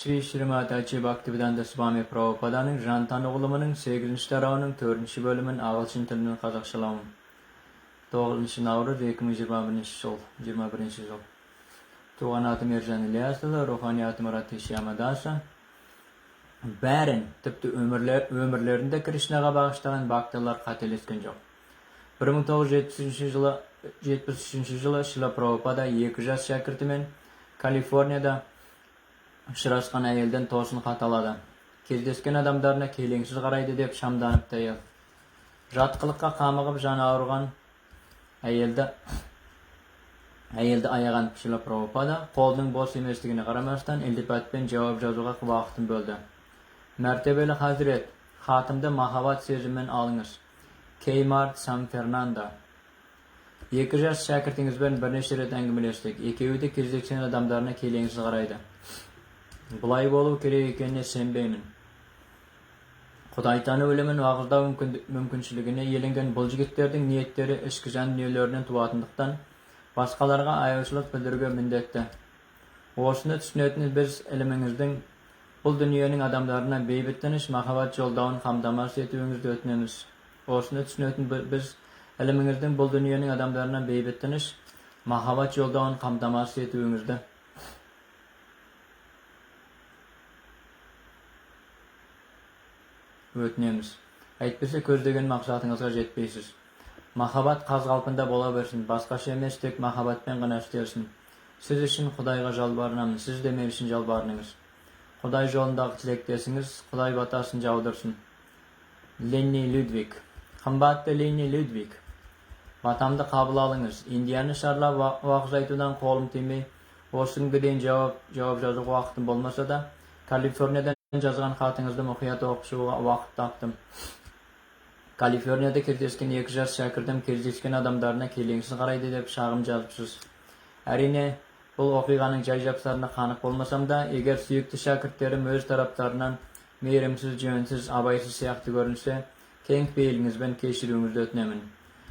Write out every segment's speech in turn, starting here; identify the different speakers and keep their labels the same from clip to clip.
Speaker 1: Шри Шримад А.Ч. Бхактивиданта Свами Прабхупаданың Жантану ғылымының 8 тарауының 4 бөлімін ағылшын тілінен қазақшалауым. 9 наурыз 2021 жыл, 21 жыл. Туған атым Ержан Ильясұлы, рухани атым Радхешьяма Даса. Бәрін, тіпті өмірлерін де Кришнаға бағыштаған бхакталар қателескен жоқ. 1973 жылы, 73 жылы Шрила Прабхупада екі жас шәкіртімен Калифорнияда ұшырасқан әйелден тосын хат алады. Кездескен адамдарына келеңсіз қарайды деп шамданыпты әйел. Жат қылыққа қамығып жаны ауырған әйелді аяған Шрила Прабхупада қолының бос еместігіне қарамастан ілтипатпен жауап жазуға уақытын бөлді. Мәртебелі хазірет, хатымды махаббат сезімімен алыңыз. Кеймарт, Сан Фернандо. Екі жас шәкіртіңізбен бірнеше рет әңгімелестік. Екеуі де кездескен адамдарына келеңсіз қарайды. Бұлай болу керек екеніне сенбеймін. Құдайтану ілімін уағыздау мүмкіншілігіне иеленген бұл жігіттердің ниеттері ішкі жан дүниелерінен туатындықтан, басқаларға аяушылық білдіруге міндетті. Осыны түсінетін біз іліміңіздің бұл дүниенің адамдарына бейбіт, тыныш махаббат жолдауын қамтамасыз етуіңізді өтінеміз. Осыны түсінетін біз іліміңіздің бұл дүниенің адамдарына бейбіт, тыныш махаббат жолдауын қамтамасыз етуіңізді өтінеміз. Әйтпесе көздеген мақсатыңызға жетпейсіз. Махаббат қаз қалпында бола берсін, басқаша емес, тек махаббатпен ғана істелсін. Сіз үшін Құдайға жалбарынамын, сіз де мен үшін жалбарыныңыз. Құдай жолындағы тілектесіңіз, Құдай батасын жаудырсын. Ленни Людвиг. Қымбатты Ленни Людвиг, батамды қабыл алыңыз. Индияны шарлап уағыз айтудан қолым тимей, осы күнге дейін жауап жазуға уақытым болмаса да, Калифорниядан жазған хатыңызды мұқият оқып шығуға уақыт таптым. Калифорнияда кездескен екі жас шәкіртім кездескен адамдарына келеңсіз қарайды деп шағым жазыпсыз. Әрине, бұл оқиғаның жай-жапсарына қанық болмасам да, егер сүйікті шәкірттерім өз тараптарынан мейірімсіз, жөнсіз, абайсыз сияқты көрінсе, кең пейіліңізбен кешіруіңізді өтінемін.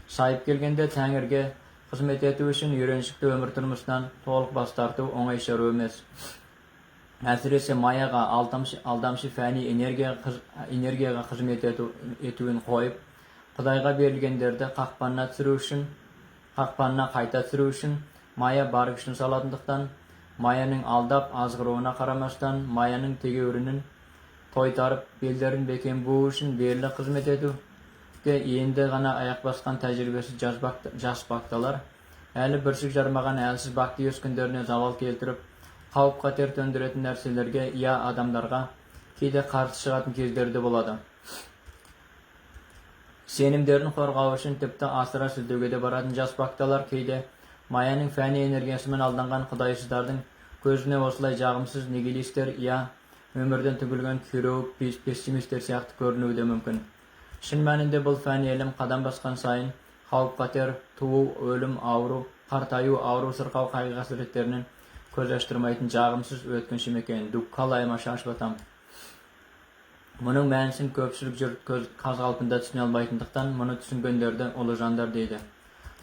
Speaker 1: Сайып келгенде, Тәңірге қызмет ету үшін үйреншікті өмір тұрмысынан толық бас тарту оңай шаруа емес. Әсіресе маяға, алдамшы фәни энергияға қызмет етуін қойып, Құдайға берілгендерді қақпанына түсіру үшін, қақпанына қайта түсіру үшін мая бар күшін салатындықтан, маяның алдап азғыруына қарамастан, маяның тегеурінін тойтарып, белдерін бекем буу үшін беріле қызмет етуге енді ғана аяқ басқан тәжірибесіз жас бақталар әлі бүршік жармаған әлсіз бақти өскіндеріне залал келтіріп, қауіп-қатер төндіретін нәрселерге я адамдарға кейде қарсы шығатын кездері де болады. Сенімдерін қорғау үшін тіпті асыра сілтеуге де баратын жас бақталар кейде маяның фәни энергиясымен алданған құдайсыздардың көзіне осылай жағымсыз нигилистер я өмірден түңілген күйреуік пессимистер сияқты көрінуі де мүмкін. Шын мәнінде, бұл фәни әлем қадам басқан сайын қауіп-қатер, туу, өлім, ауру, қартаю, ауру, сырқау, қайғы қасіреттерінен көз аштырмайтын жағымсыз өткінші мекен. Дуккалайма шашватам. Мұның мәнісін көпшілік жұрт көз қаз қалпында түсіне алмайтындықтан, мұны түсінгендерді ұлы жандар дейді.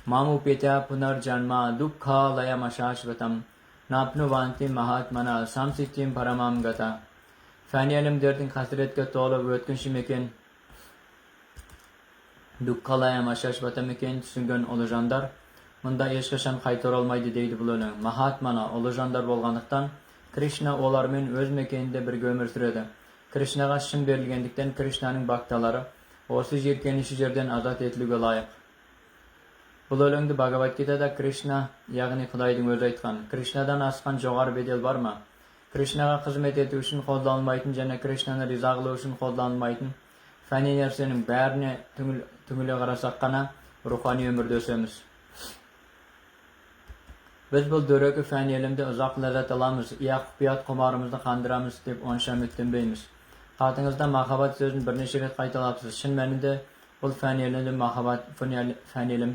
Speaker 1: Мамупетя пунарджанма дуккалаяма шашватам напнуванти махатмана самситим парамам гата. Фәни әлемдердің қасіретке толы өткінші мекен дуккалаяма шашватам екенін түсінген ұлы жандар мұнда ешқашан қайта оралмайды, дейді бұл өлең. Махатмана ұлы жандар болғандықтан, Кришна олармен өз мекенінде бірге өмір сүреді. Кришнаға шын берілгендіктен, Кришнаның бхакталары осы жиіркенішті жерден азат етілуге лайық. Бұл өлеңді Бхагавад Гитада Кришна, яғни Құдайдың өзі айтқан. Кришнадан асқан жоғары бедел бар ма? Кришнаға қызмет ету үшін қолданылмайтын және Кришнаны риза қылу үшін қолданылмайтын фәни нәрсенің бәріне түңіле қарасақ қана рухани өмірде өсеміз. Біз бұл дөрекі фәни әлемде ұзақ ләззат аламыз, я құпият құмарымызды қандырамыз деп онша үміттенбейміз. Хатыңызда махаббат сөзін бірнеше рет қайталапсыз. Шын мәнінде, бұл фәни әлемде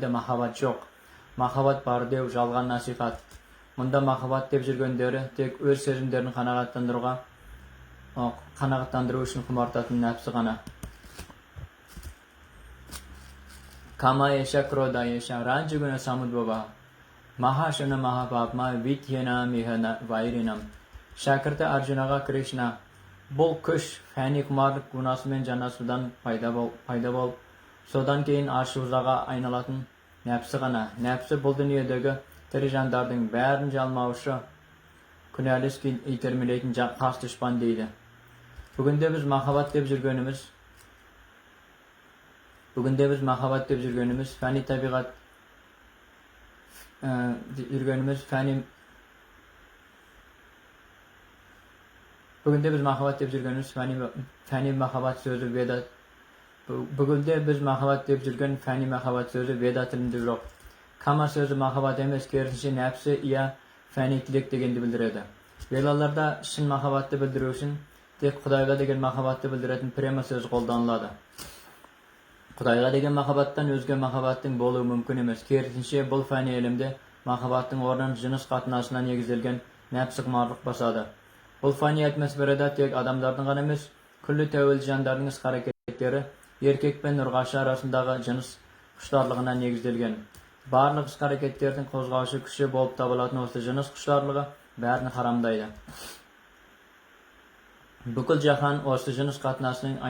Speaker 1: махаббат жоқ. Махаббат бар деу жалған насихат. Мұнда махаббат деп жүргендері тек өз сезімдерін қанағаттандыру үшін құмартатын нәпсі ғана. Кама еша, крода еша, раджагуна самудбава, махашана махапапма витьяна михана вайринам. Шәкірті Арджунаға Кришна: бұл күш фәни құмарлық гунасымен жанасудан пайда болып, содан кейін ащы ызаға айналатын нәпсі ғана. Нәпсі бұл дүниедегі тірі жандардың бәрін жалмаушы, күнәлі іске итермелейтін қас дұшпан дейді. Бүгінде біз махаббат деп жүргеніміз, бүгінде біз махаббат деп жүргеніміз фәни табиғат жүргеніміз фәни бүгінде біз махаббат деп жүргеніміз фәни махаббат сөзі Веда. Бүгінде біз махаббат деп жүрген фәни махаббат сөзі Веда тілінде жоқ. Кама сөзі махаббат емес, керісінше нәпсі, я фәни тілек дегенді білдіреді. Ведаларда шын махаббатты білдіру үшін тек Құдайға деген махаббатты білдіретін према сөзі қолданылады. Құдайға деген махаббаттан өзге махаббаттың болуы мүмкін емес. Керісінше, бұл фәни әлемде махаббаттың орнын жыныс қатынасына негізделген нәпсі құмарлық басады. Бұл фәни атмосферада тек адамдардың ғана емес, күллі тәуелді жандардың іс-қарекеттері еркек пен ұрғашы арасындағы жыныс құштарлығына негізделген. Барлық іс-қарекеттердің қозғаушы күші болып табылатын осы жыныс құштарлығы бәрін харамдайды. Бүкіл жаһан осы жыныс қатынасының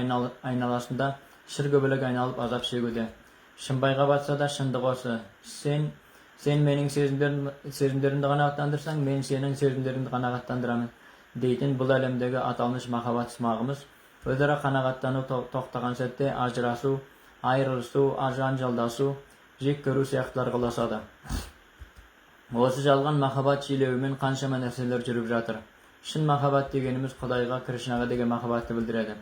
Speaker 1: айналасында шыр көбелек айналып азап шегуде. Шымбайға батса да шындық осы. Сен менің сезімдерімді қанағаттандырсаң, мен сенің сезімдеріңді қанағаттандырамын дейтін бұл әлемдегі аталмыш махаббат сымағымыз өзара қанағаттану тоқтаған сәтте ажырасу, айырылысу, жанжалдасу, жек көру сияқтыларға ұласады. Осы жалған махаббат желеуімен қаншама нәрселер жүріп жатыр. Шын махаббат дегеніміз Құдайға, Кришнаға деген махаббатты білдіреді.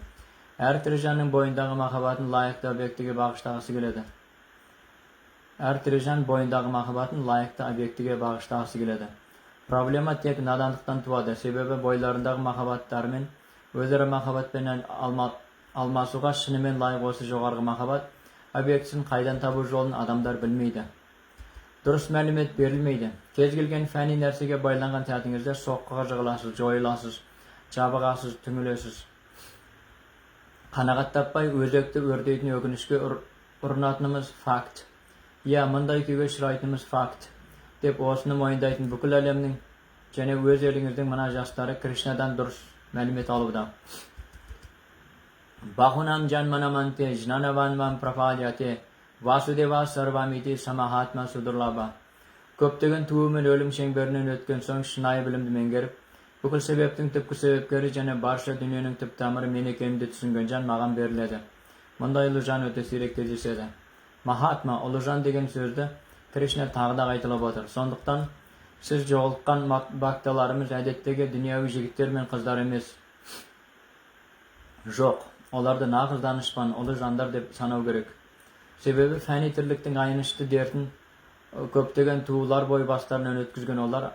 Speaker 1: Әр тірі жанның бойындағы махаббатын лайықты объектіге бағыштағысы келеді. Әр тірі жан бойындағы махаббатын лайықты объектіге бағыштағысы келеді. Проблема тек надандықтан туады, себебі бойларындағы махаббаттарымен өзара махаббатпен алмасуға шынымен лайық осы жоғарғы махаббат объектісін қайдан табу жолын адамдар білмейді. Дұрыс мәлімет берілмейді. Кез келген фәни нәрсеге байланған сәтіңізде соққыға жығыласыз, жойыласыз, жабығасыз, түңілесіз. Қанағат таппай өзекті өртейтін өкінішке ұрынатынымыз факт. Иә, мұндай күйге ұшырайтынымыз факт деп осыны мойындайтын бүкіл әлемнің және өз еліңіздің мына жастары Кришнадан дұрыс мәлімет алуда. Бахунам жанманаманте жнанаванвам прападяте Васудева сарвамити самахатма судурлаба. Көптеген туу мен өлім шеңберінен өткен соң шынайы білімді меңгеріп, бүкіл себептің түпкі себепкері және барша дүниенің түп тамыры мен екенімді түсінген жан маған беріледі. Мұндай ұлы жан өте сирек кездеседі. Махатма, ұлы жан деген сөзді Кришна тағы да қайталап отыр. Сондықтан сіз жолыққан бхакталарымыз әдеттегі дүнияуи жігіттер мен қыздар емес. Жоқ, оларды нағыз данышпан, ұлы жандар деп санау керек. Себебі фәни тірліктің аянышты дертін көптеген туулар бойы бастарынан өткізген олар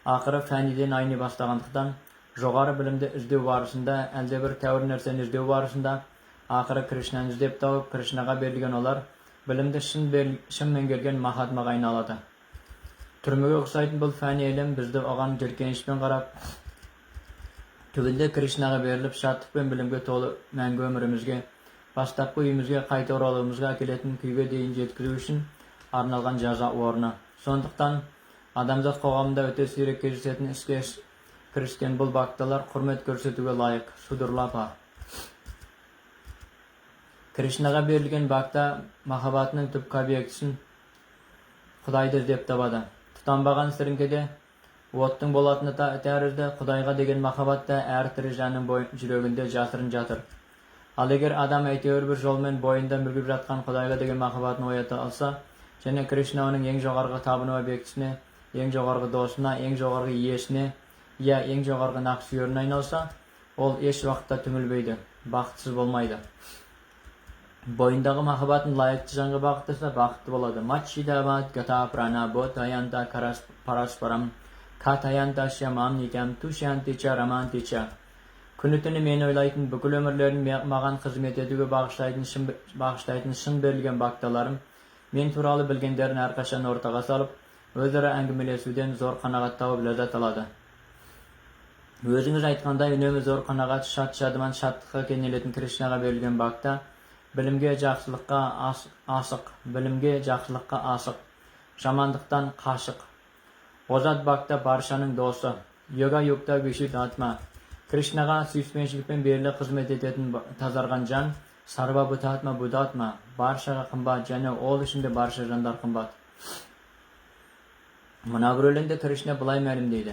Speaker 1: ақыры фәниден айни бастағандықтан жоғары білімді іздеу барысында, әлдебір тәуір нәрсені іздеу барысында ақыры Кришнаны іздеп тауып, Кришнаға берілген олар білімді шын меңгерген махатмаға айналады. Түрмеге ұқсайтын бұл фәни әлем бізді оған жеркенішпен қарап, түбінде Кришнаға беріліп, шаттық пен білімге толы мәңгі өмірімізге, бастапқы үйімізге қайта оралуымызға әкелетін күйге дейін жеткізу үшін арналған жаза орны. Сондықтан адамзат қоғамында өте сирек кездесетін іске кіріскен бұл бхакталар құрмет көрсетуге лайық. Судурлапа. Кришнаға берілген бхакта махаббатының түпкі объектісін Құдайды іздеп табады. Тұтанбаған сіріңкеде оттың болатыны тәрізді Құдайға деген махаббат та әр тірі жанның жүрегінде жасырын жатыр. Ал егер адам әйтеуір бір жолмен бойында мүлгіп жатқан Құдайға деген махаббатын оята алса, және Кришна оның ең жоғарғы табыну объектісіне, ең жоғарғы досына, ең жоғарғы иесіне, я ең жоғарғы нақсүйеріне айналса, ол еш уақытта түңілмейді, бақытсыз болмайды. Бойындағы махаббатын лайықты жанға бағыттаса, бақытты болады. Маччидават гата прана ботаянта параспарам катаянта шамам нитям тушянтича рамантича. Күні-түні мені ойлайтын, бүкіл өмірлерін маған қызмет етуге бағыштайтын шын берілген бхакталарым мен туралы білгендерін әрқашан ортаға салып, өзара әңгімелесуден зор қанағат тауып ләззат алады. Өзіңіз айтқандай, үнемі зор қанағат, шат-шадыман шаттыққа кенелетін Кришнаға берілген бхакта білімге жақсылыққа асық, білімге жақсылыққа асық, жамандықтан қашық. Озат бхакта баршаның досы. Йога юкта вишудхатма. Кришнаға сүйіспеншілікпен беріле қызмет ететін тазарған жан сарва бхутатма будатма, баршаға қымбат және ол үшін де барша жандар қымбат. Мына бір өлеңде Кришна былай мәлімдейді: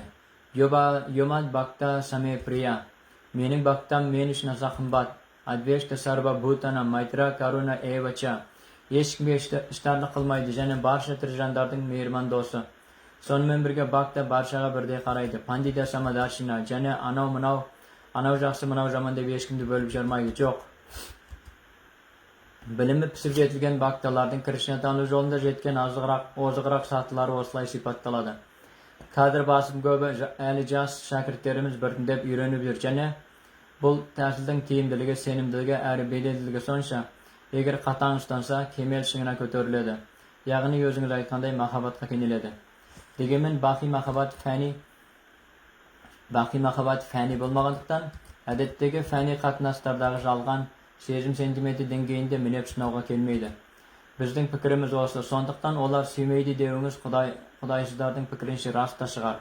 Speaker 1: Йомад бхакта саме прия. Менің бхактам мен үшін аса қымбат. Адвешта сарва бхутана майтра каруна эвача. Ешкімге іштарлық қылмайды және барша тірі жандардың мейірман досы. Сонымен бірге бхакта баршаға бірдей қарайды. Пандита самадаршина, және анау мынау, анау жақсы, мынау жаман деп ешкімді бөліп жармайды. Жоқ. Білімі пісіп жетілген бхакталардың Кришна тану жолында жеткен азығырақ, озығырақ сатылары осылай сипатталады. Қазір басым көбі әлі жас шәкірттеріміз біртіндеп үйреніп жүр және бұл тәсілдің тиімділігі, сенімділігі әрі беделділігі сонша, егер қатаң ұстанса, кемел шыңына көтеріледі. Яғни өзіңіз айтқандай махаббатқа кенеледі. Дегенмен бақи махаббат фәни болмағандықтан, әдеттегі фәни қатынастардағы жалған сезім сентименті деңгейінде мінеп сынауға келмейді. Біздің пікіріміз осы. Сондықтан олар сүймейді деуіңіз құдайсыздардың пікірінше рас та шығар.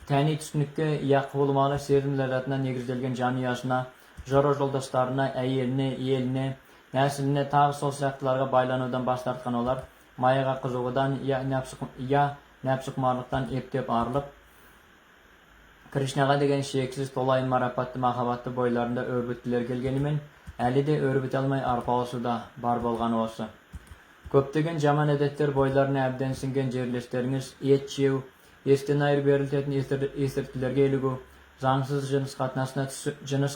Speaker 1: Тәни түсінікке я құбылмалы сезім ләззатына негізделген жанұясына, жора жолдастарына, әйеліне, еліне, нәсіліне, тағы сол сияқтыларға байланудан бас тартқан олар маяға қызығудан я нәпсіқұмарлықтан ептеп арылып, Кришнаға деген шексіз толайым марапатты махаббатты бойларында өрбіткілері келгенімен, әлі де өрбіте алмай арпалысуда, бар болғаны осы. Көптеген жаман әдеттер бойларына әбден сіңген жерлестеріңіз ет жеу, естен айырып берілетін есірткілерге ілігу, заңсыз жыныс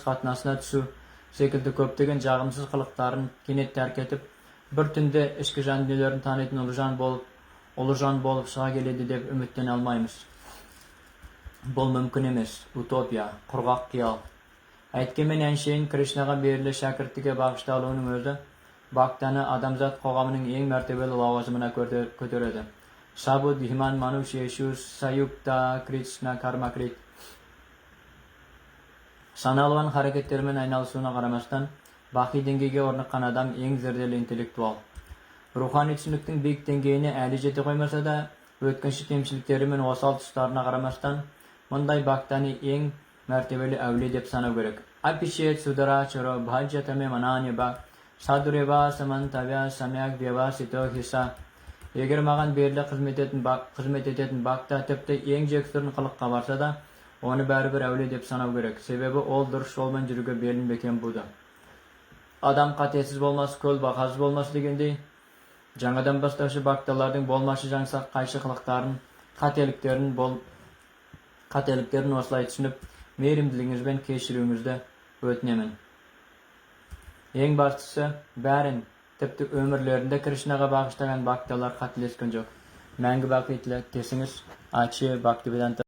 Speaker 1: қатынасына түсу секілді көптеген жағымсыз қылықтарын кенет тәрк етіп, бір түнде ішкі жан дүниелерін танитын ұлы жан болып шыға келеді деп үміттене алмаймыз. Бұл мүмкін емес, утопия, құрғақ қиял. Әйткенмен әншейін Кришнаға беріле шәкірттікке бағышталуының өзі бхактаны адамзат қоғамының ең мәртебелі лауазымына көтереді. Сабудхиман манушешу саюкта кришна кармакрит. Сан алуан харекеттермен айналысуына қарамастан, бақи деңгейге орныққан адам ең зерделі интеллектуал. Рухани түсініктің биік деңгейіне әлі жете қоймаса да, өткінші кемшіліктері мен осал тұстарына қарамастан, мұндай бхактаны ең мәртебелі әулие деп санау керек. Апишет сударачаро бхаджатаме мананеба садурева самантавя самяк вьявасито хиса. Егер маған беріле қызмет ететін бхакта тіпті ең жексұрын қылыққа барса да, оны бәрібір әулие деп санау керек. Себебі ол дұрыс жолмен жүруге белін бекем буды. Адам қатесіз болмас, көл бақасыз болмас дегендей, жаңадан бастаушы бхакталардың болмашы жаңсақ қайшы қылықтарын, қателіктерін осылай түсініп, мейірімділігіңізбен кешіруіңізді өтінемін. Ең бастысы, бәрін, тіпті өмірлерінде Кришнаға бағыштаған бхакталар қателескен жоқ. Мәңгі бақи тілектесіңіз, Ачи Бхактивиданта.